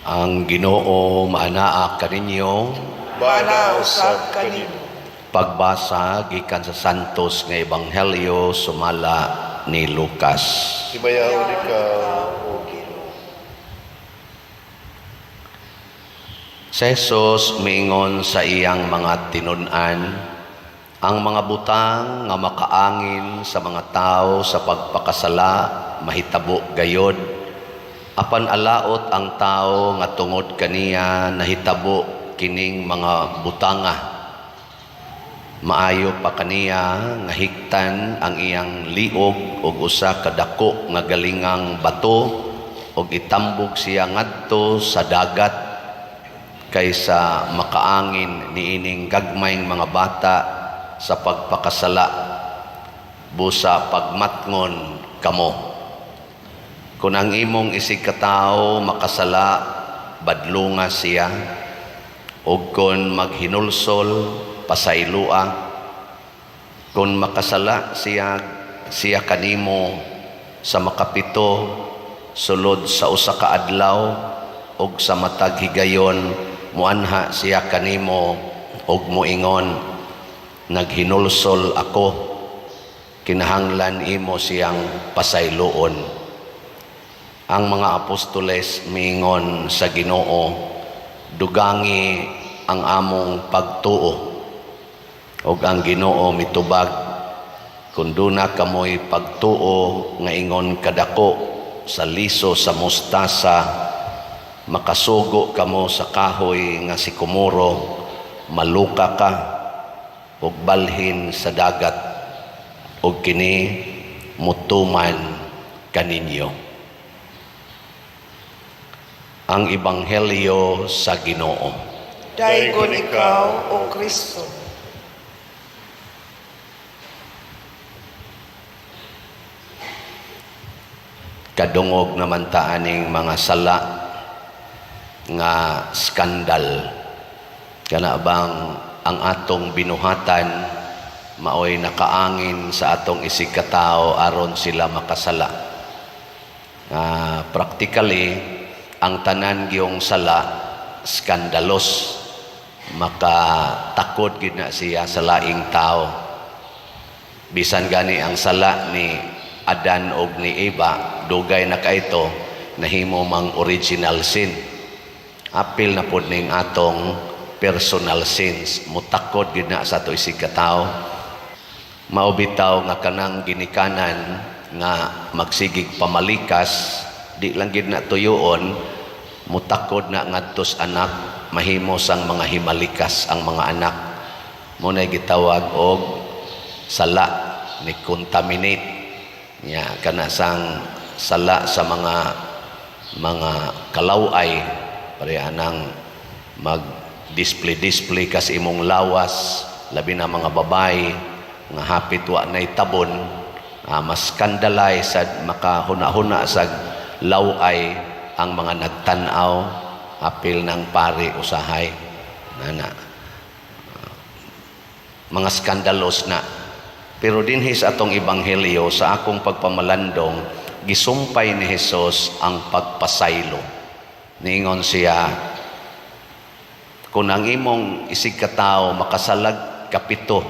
Ang Ginoo maanaa kaninyo. Maanaa usab kanimo. Pagbasa gikan sa Santos nga Ebanghelyo sumala ni Lucas. Himayaon ikaw, O Ginoo. Si Jesus miingon sa iyang mga tinun-an, ang mga butang nga makaangin sa mga tao sa pagpakasala mahitabo gayod, apan alaot ang tao nga tungod kaniya nahitabo kining mga butanga. Maayo pa kaniya nga hiktan ang iyang liog og usa ka dako nga galingang bato og itambog siya ngadto sa dagat kaysa makaangin niining gagmayng mga bata sa pagpakasala. Busa pagmatngon kamo. Kung ang imong isig katawo makasala, badlunga siya, ug kon maghinulsol, pasaylua. Kung makasala siya siya kanimo sa makapito sulod sa usa ka adlaw ug sa matag higayon muanha siya kanimo ug moingon, "Naghinulsol ako," kinahanglan imo siyang pasayloon. Ang mga apostoles miingon sa Ginoo, "Dugangi ang among pagtuo." Ug ang Ginoo mitubag, "Kung duna kamoy pagtuo nga ingon kadako sa liso sa mustasa, makasugo kamo sa kahoy nga sikomoro, 'Maluka ka ug balhin sa dagat,' ug kini mutuman kaninyo." Ang Ebanghelyo sa Ginoo. Daygon ikaw, O Kristo. Kadungog naman ta aning mga sala nga skandal. Kana bang ang atong binuhatan maoy nakaangin sa atong isig katao aron sila makasala? Practically, ang tanan giyong sala skandalos, makatakod gid na siya sa laing tao. Bisan gani ang sala ni Adan og ni Eva, dugay na kaito nahimo mang original sin. Apil na pod ning atong personal sins, mutakod gid na sa ato isig katao. Mao bitaw nga kanang ginikanan nga magsigig pamalikas, di lang gid na tuyoon, mutakod na ngadtos anak, mahimo sang mga himalikas ang mga anak. Mo nay gitawag og sala ni contaminate nya kana sang sala sa mga kalaway, pareha nang mag display display kas imong lawas, labi na mga babae nga hapit wa nay tabon, mas scandalize sad, makahuna-huna sa laway ang mga nagtan-aw, apil ng pari usahay nana, mga skandalos na. Pero dinhi sa atong ebanghelyo, sa akong pagpamalandong, gisumpay ni Hesus ang pagpasaylo. Niingon siya, kung ang imong isig katao makasalag kapito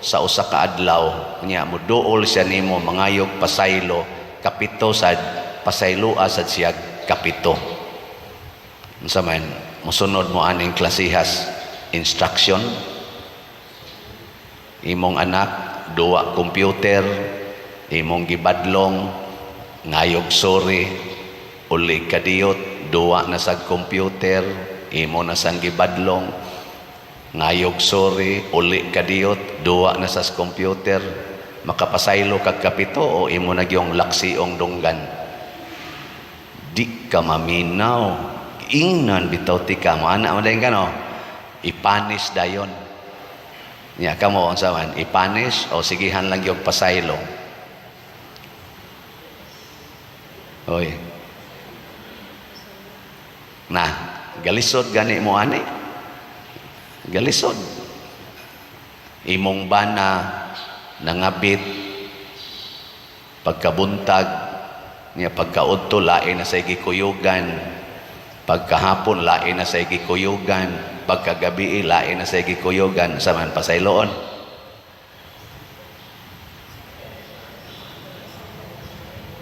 sa usa ka adlaw, nya moduol siya nimo mangayog pasaylo, kapito sad, pasayloa sad siya kapito. Unsa man mosunod mo aning klasihas instruction? Imong anak duwa computer, imong gibadlong, ngayog sorry, uli kadiyot, duwa na sa computer, imo na sang gibadlong, ngayog sorry, uli kadiyot, duwa na sa computer. Makapasaylo kag kapito o imo na gyung laksiong dunggan? Di ka maminaw, ingnan bitaw ti ka mo ana mo dayon ka, no? Ipanis dayon nya kamo. Unsa man, ipanis o sigihan lang yung pasaylo? Oy na, galisod gani mo ani, galisod. Imong bana nangabit pagkabuntag niya, pagkaudto lain na sa gikuyugan. Pagkahapon, lain na sa gikuyugan. Pagkagabi, lain na sa gikuyugan. Sa man pasayloon.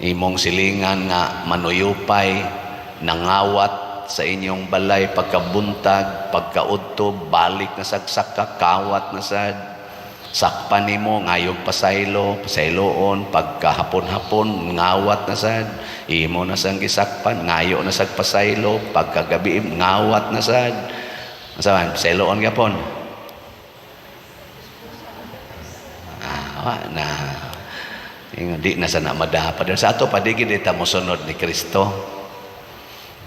Imong silingan nga manuyupay, nangawat sa inyong balay pagkabuntag, pagkaudto, balik na sagsaka, kawat na sad. Sakpan nimo ngayog pasaylo, pasayloon, pagkahapon-hapon, ngawat na sad. Imo na sang gisakpan, ngayo na sag pasaylo, pagkagabi ngawat na sad. Asa man, pasayloon gapon. Wa na. Ingon, di na sana madapa. Sa ato padigid ita mosunod ni Kristo.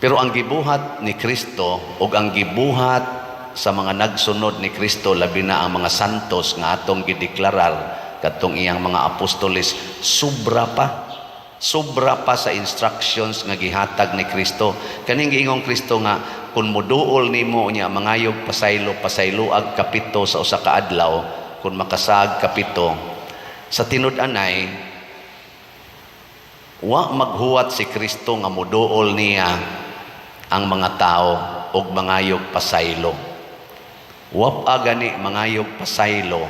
Pero ang gibuhat ni Kristo ug ang gibuhat sa mga nagsunod ni Kristo, labi na ang mga santos nga atong gideklarar kadtong iyang mga apostoles, sobra pa. Sobra pa sa instructions nga gihatag ni Kristo. Kaning giingong Kristo nga kung moduol nimo unya mangayog pasaylo, pasayloag kapito sa usa ka adlaw, kung makasaag kapito sa tinud-anay, wa maghuwat si Kristo nga moduol niya ang mga tao og mangayog pasaylo. Wa pa gani mangayog pasaylo,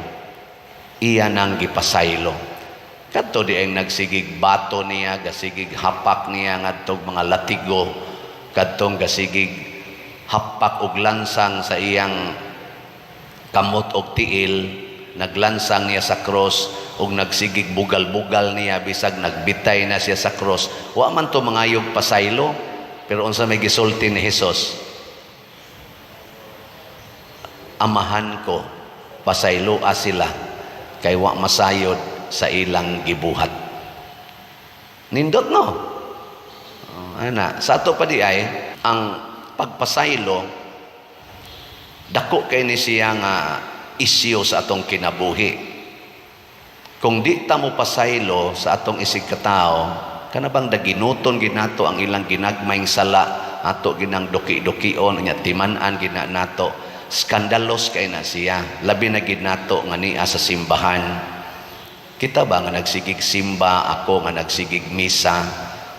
iya nang gipasaylo. Kadto di ang nagsigig bato niya, gasigig hapak niya ngadtog mga latigo, kadtong gasigig hapak og lansang sa iyang kamot og tiil, naglansang niya sa cross og nagsigig bugal-bugal niya bisag nagbitay na siya sa cross. Wa man to mangayog pasaylo, pero unsa may gisulti ni Hesus? Amahan ko, pasayloa sila kay wa masayod sa ilang gibuhat. Nindot, no? Oh, ana, sa ato pa di ay ang pagpasaylo dako kay ni siya nga isyu sa atong kinabuhi. Kung di ta mo pasaylo sa atong isig katao, kana bang daginuton ginato ang ilang ginagmayng sala, ato ginang duki-dukion nya timan-an gina nato, skandalos kay na siya. Labi na gid nato nga niya sa simbahan. Kita ba nga nagsigig simba, ako nga nagsigig misa,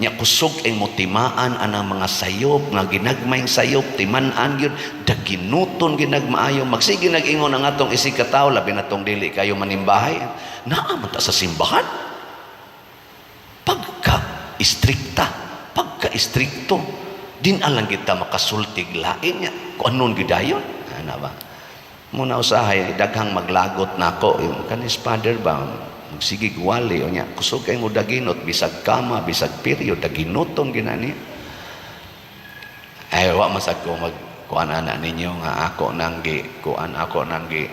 nya kusog ang motimaan anang mga sayop nga ginagmayng sayop, timan-an gyud, daginuton ginagmaayo. Magsige nag-ingon ang atong isig katao, labi na tong dili kayo manimbahay, naa man ta sa simbahan. Pagka istrikta, pagka istrikto, din alang kita makasultig lain niya kung anon gidayon. Ana ba? Muna usahay daghang maglagot nako yung kanis father ba magsigig wali o nya kusog kay mo daginot bisag kama bisag period daginuton ginani. Ay wa masag ko mag kuan ana ninyo nga ako nang gi kuan, ako nang gi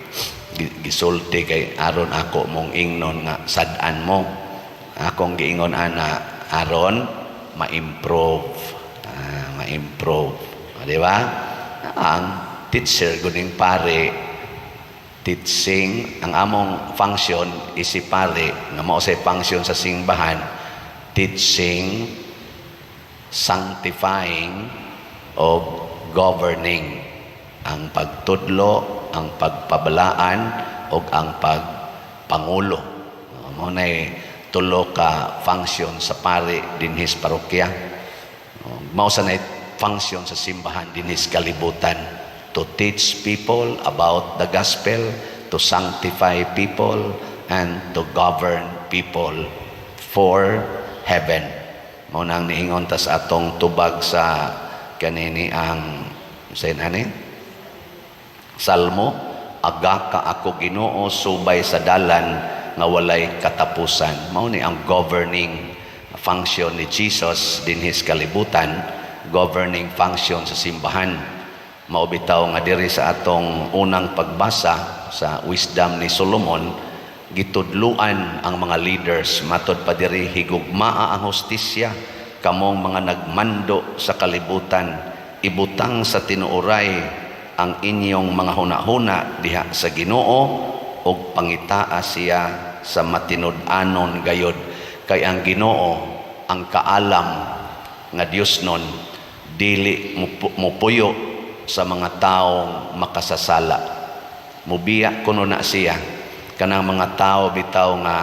gisulti kay aron ako mong ingnon nga sad-an mo. Akong giingon ana aron ma-improve. Ma-improve. Di ba? Ang teacher guning pare, teaching ang among function isi pare nga mao say function sa simbahan, teaching, sanctifying o governing, ang pagtudlo, ang pagpabalaan o ang pagpangulo. Mao nay tulo ka function sa pare dinhis parokya. Mao sa nay function sa simbahan dinhis kalibutan, to teach people about the gospel, to sanctify people, and to govern people for heaven. Mao nang niingon ta sa atong tubag sa kanini ang sa ani Salmo, aga ka ako Ginoo subay sa dalan nga walay katapusan. Mao ni ang governing function ni Jesus dinhis kalibutan, governing function sa simbahan. Mao bitaw nga diri sa atong unang pagbasa sa wisdom ni Solomon, gitudluan ang mga leaders. Matod pa diri, higugmaa ang hustisya kamong mga nagmando sa kalibutan, ibutang sa tinuoray ang inyong mga hunahuna diha sa Ginoo ug pangitaa siya sa matinud-anon gayod, kay ang Ginoo ang kaalam nga Dios nun dili mupuyo sa mga taong makasasala. Mubiya kuno na siya kanang mga tao bitaw nga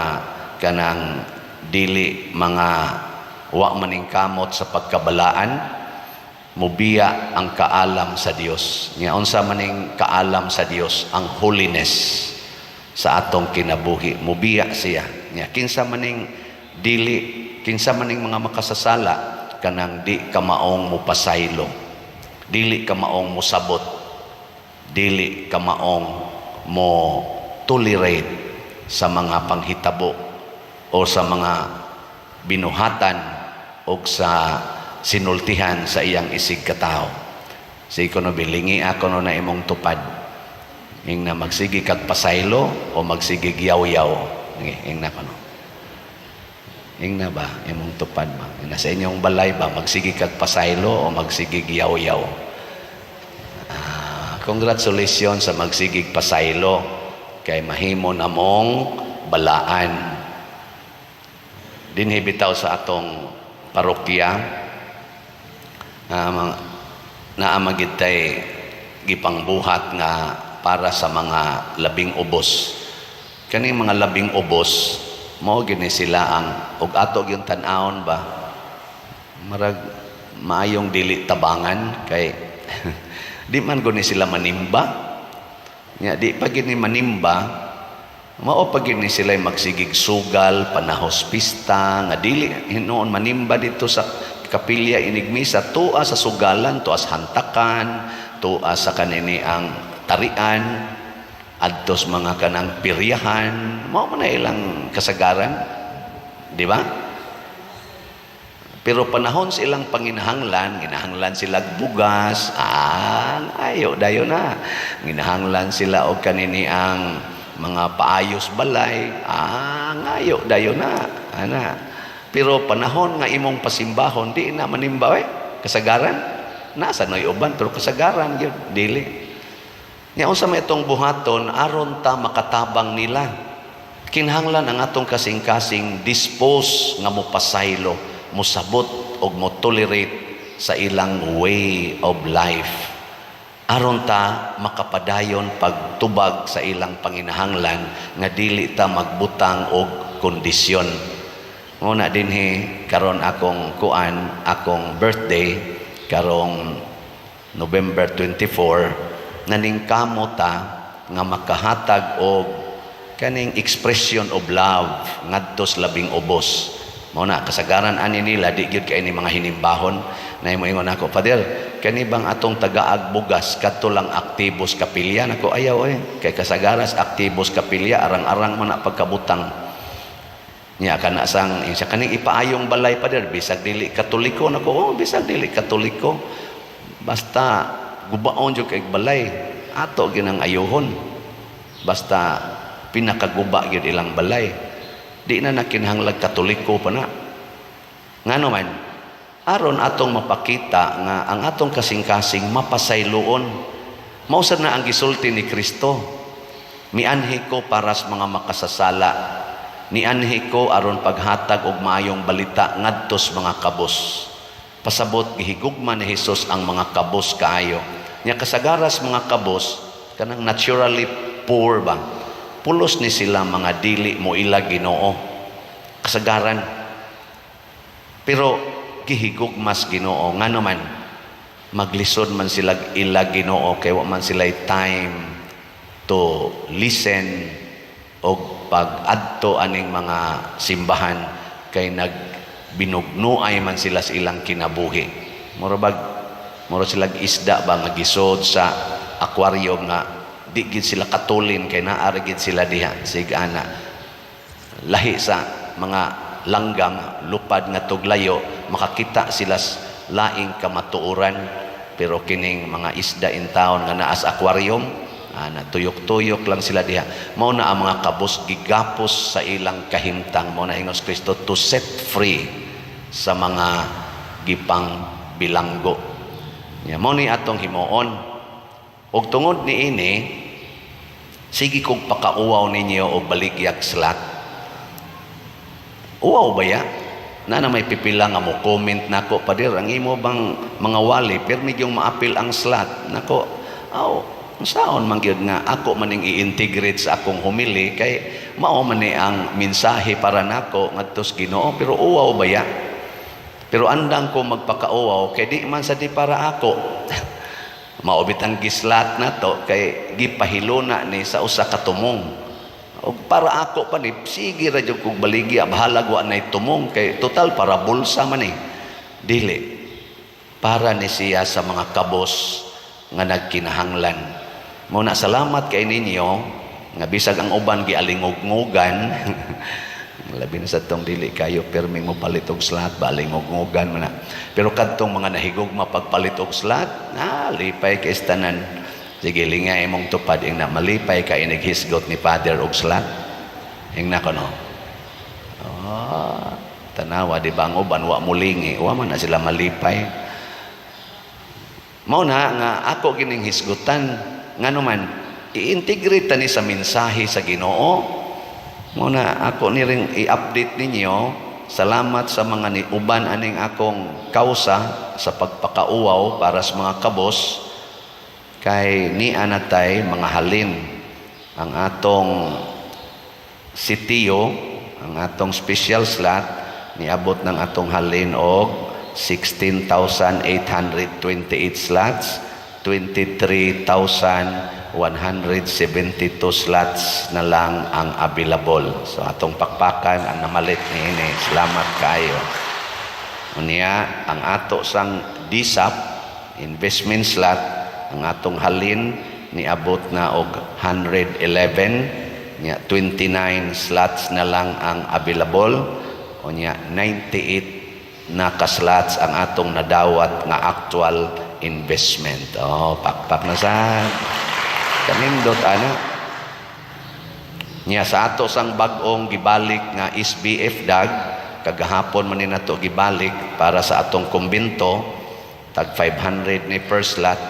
kanang dili mga wa maningkamot sa pagkabalaan. Mubiya ang kaalam sa Dios. Nya unsa maning kaalam sa Dios? Ang holiness sa atong kinabuhi. Mubiya siya. Nya kinsa maning dili, kinsa maning mga makasasala? Kanang di ka maong mupasaylo, dili ka maong musabot, dili ka maong mo tolerate sa mga panghitabo o sa mga binuhatan o sa sinultihan sa iyang isig katawo. Sige ko no, bilingi ako no na imong tupad. Ing na magsige kag pasaylo o magsige yaw-yaw. Ing na kono. Ing na ba imong tupad ba? Ing na sa inyong balay ba, magsige kag pasaylo o magsige yaw-yaw? Ah, congratulations sa magsigig pasaylo kay mahimo namong balaan. Dinhi bitaw sa atong parokya, naa magid tay gipangbuhat nga para sa mga labing ubos. Kaning mga labing ubos, mao gini sila ang og ato gyud tan-awon ba, marag maayong dili tabangan kay di man guni sila manimba. Nya di pa gini manimba, mao pa gini sila magsigig sugal panahos pista nga dili hinuon manimba dito sa kapilya inig misa, tua sa sugalan, tuas hantakan, tua sa kanini ang tarian, adtos mga kanang piryahan. Mao man na ilang kasagaran, di ba? Pero panahon sa ilang panginahanglan, ginahanglan sila bugas, ayo dayo na. Ginahanglan sila og kanini ang mga paayos balay, ngayo dayo na. Ana. Pero panahon nga imong pasimbahon, di na manimba eh. Kasagaran, nasa noy uban, pero kasagaran gyud dili. Nya unsa may itong buhaton aron ta makatabang nila? Kinahanglan ang atong kasing-kasing dispose nga mopasaylo, mosabot og mo tolerate sa ilang way of life. Aron ta makapadayon pagtubag sa ilang panginahanglan nga dili ta magbutang og kondisyon. Muna dinhi karon akong kuan, akong birthday karong November 24, naningkamo ta nga makahatag og kaning expression of love ngadto sa labing ubos. Mao na kasagaran ani nila di gyud kay ni mga hinimbahon na imo ingon ako, "Father, kani bang atong tagaag bugas kadto lang aktibos kapilya?" Nako, ayaw eh, kay kasagaras aktibos kapilya arang-arang man na pagkabutang. Nya kana sang siya kaning ipaayong balay, Father, bisag dili Katoliko. Nako, oh, bisag dili Katoliko, basta gubaon jud kay balay, ato ginang ayuhon. Basta pinakaguba gyud ilang balay, di na nakinahanglag Katoliko pa na. Ngano man? Aron atong mapakita nga ang atong kasing-kasing mapasayloon. Mao sad na ang gisulti ni Kristo, "Mianhi ko para sa mga makasasala. Nianhi ko aron paghatag og maayong balita ngadto sa mga kabos." Pasabot gihigugma ni Hesus ang mga kabos kaayo. Nya kasagaras mga kabos, kanang naturally poor ba, pulos ni sila mga dili mo ila Ginoo. Kasagaran. Pero gihigugmas Ginoo. Ngano man? Maglisod man sila ila Ginoo kay wa man sila time to listen og pag-adto aning mga simbahan kay nagbinugnuay man sila sa ilang kinabuhi. Mura bag mura sila isda ba nga gisod sa aquarium nga di gid sila katulin kay naa ra gid sila diha sig ana. Lahi sa mga langgam, lupad nga tuglayo, makakita sila laing kamatuoran, pero kining mga isda in town nga naa sa aquarium, natuyok-tuyok lang sila diha. Mao na ang mga kabos gigapos sa ilang kahimtang. Mao na ingos Kristo to set free sa mga gipang bilanggo. Nya mao ni atong himuon. Og tungod niini, sige kog pakauwaw ninyo og baligyag slat. Uwaw ba ya? Na na may pipila nga mo comment nako, "Pader, ang imo bang mga wali pirmi yung maapil ang slat?" Nako, aw, saon man gyud nga ako maning i-integrate sa akong homily kay mao man ni ang mensahe para nako ngadto sa Ginoo, pero uwaw ba ya? Pero andang ko magpakauwaw kay di man sa di para ako. Mao bitang gi-slot nato kay gipahiluna ni sa usa ka tumong. Og para ako pa ni, sige ra jud kog baligya, bahalag wa nay tumong kay total para bulsa man ni. Dili. Para ni siya sa mga kabos nga nagkinahanglan. Mao na salamat kay ninyo nga bisag ang uban gialingog-ngogan, labi na sa tong dili kayo pirming mo palit og slot ba, alingog-ngogan man na. Pero kadtong mga nahigugma pagpalit og slot na, lipay kay tanan. Sige, lingay imong tupad, ingna malipay ka inighisgot ni Father og slot. Ingna kono. Oh, tanawa, di ba, ang uban wa mulingi, wa man na sila malipay. Mao na nga ako gining hisgutan, ngano man i-integrate ta ni sa mensahe sa Ginoo. Mao na ako ni ring i-update ninyo. Salamat sa mga ni uban aning akong kausa sa pagpakauwaw para sa mga kabos kay ni anatay mga halin ang atong sitiyo, ang atong special slot, niabot ng atong halin og 16,828 slots, 23,172 slots na lang ang available. So atong pakpakan ang namalit niini. Salamat kayo. Unya, ang ato sang DSAP investment slot, ang atong halin niabot na og 111 nya, 29 slots na lang ang available. Unya, 98 na ka slots ang atong nadawat nga actual investment. Oh, pakpak na sa kanindot ana. Nya sa ato sang bag-ong gibalik nga SBF DAG, kagahapon man ni nato gibalik para sa atong kumbento, tag 500 ni per slot,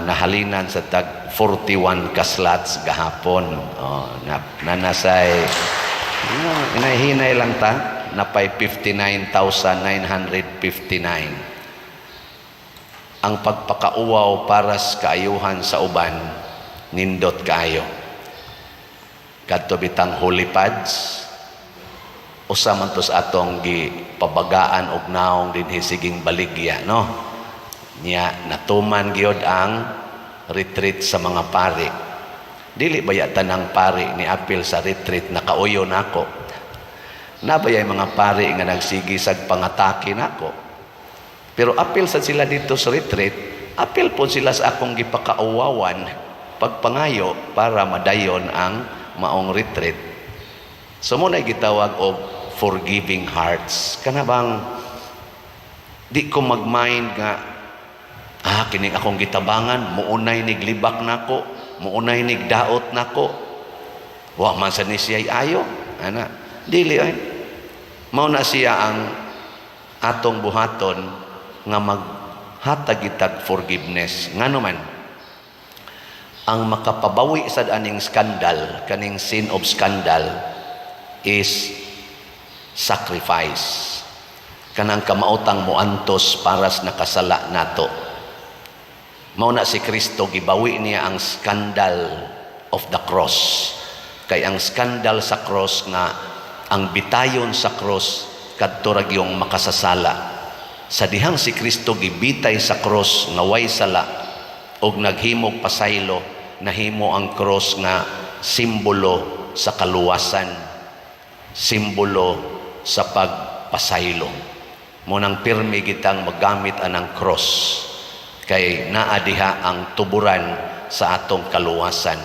nahalinan sa tag 41 ka slots gahapon. Oh, na, nanasay hinay-hinay lang ta, napay 59,959. Ang pagpakauwaw para sa kaayuhan sa uban, nindot kaayo. Kadto bitang holy pads, usa man to sa atong gipabagaan og naong dinhi siging baligya, no? Nya natuman gyud ang retreat sa mga pari. Dili baya tanang pari ni apil sa retreat nakauyo nako? Nabayay mga pari nga nagsigi sag pangatake nako. Pero apil sa sila dito sa retreat, apil po sila sa akong gipakauwawan pagpangayo para madayon ang maong retreat. So mao na gitawag og forgiving hearts. Kana bang di ko mag-mind nga kining akong gitabangan muunay niglibak nako, muunay nigdaot nako. Wa man sa ni siya ayo ana. Dili ay. Mao na siya ang atong buhaton nga maghatag itag forgiveness. Ngano man ang makapabawi sa aning scandal, kaning sin of scandal, is sacrifice, kanang kamaotang muantos para sa nakasala nato. Mao na si Kristo, gibawi niya ang scandal of the cross, kay ang scandal sa cross nga ang bitayon sa cross kadto ra gyung makasasala. Sa dihang si Kristo gibitay sa cross nga way sala og naghimog pasaylo, nahimo ang cross nga simbolo sa kaluwasan, simbolo sa pagpasaylo. Mao nang pirmi gitang magamit anang cross kay naa diha ang tuburan sa atong kaluwasan.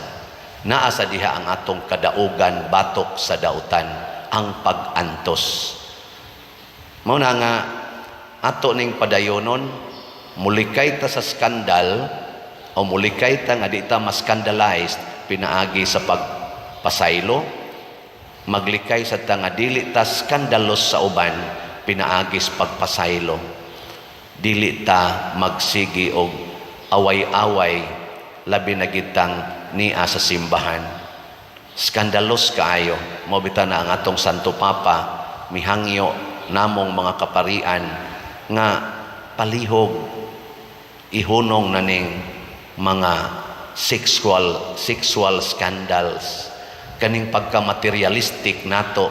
Naa sa diha ang atong kadaugan batok sa dautan, ang pag-antos. Mao na nga ato ning padayonon, mulikay ta sa skandal o mulikay ta nga di ta ma-scandalized pinaagi sa pagpasaylo, maglikay sa ta nga dili ta skandalos sa uban pinaagi sa pagpasaylo. Dili ta magsigi og away-away, labi na gitang nia sa simbahan. Skandalos kaayo. Mao bitaw na ang atong Santo Papa mihangyo namong mga kaparian nga palihog ihunong na ning mga sexual scandals, kaning pagka-materialistic nato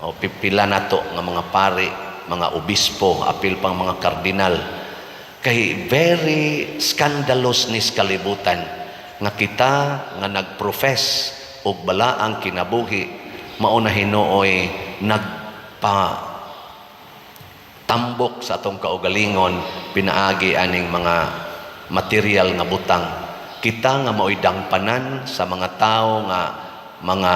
o pipila nato nga mga pari. mga obispo, apil pang mga kardinal, kay very scandalous ni sa kalibutan nga kita nga nagprofess og balaang kinabuhi, mao na hinuoy nagpa tambok sa atong kaugalingon pinaagi aning mga material nga butang. Kita nga mao'y dangpanan sa mga tao nga mga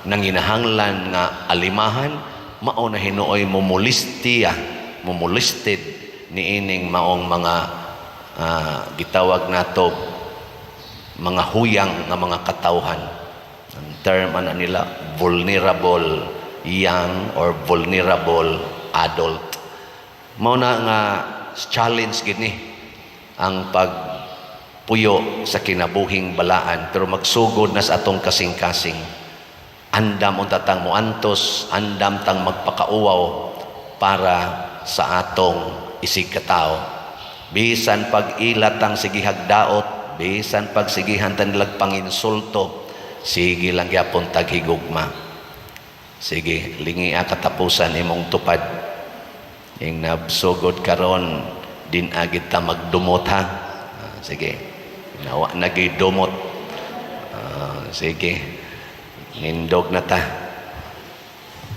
nanginahanglan nga alimahan, mao na hinuoy mumulistiya, mumulisted niining maong mga gitawag nato mga huyang nga mga katawhan. Ang term ana nila, vulnerable young or vulnerable adult. Mao na nga challenge gid ni ang pagpuyo sa kinabuhing balaan, pero magsugod na sa atong kasing-kasing. Andam unta tang moantos, andam tang magpakauwaw para sa atong isig katao. Bisan pag ila tang sigihag daot, bisan pag sigihan tan nilag panginsulto, sige lang gyapon taghigugma. Sige, lingia katapusan imong tupad. Ing nabsugod karon din agid ta magdumot ha. Ah, sige. Nawa nagidumot. Ah, sige. Nindog na ta.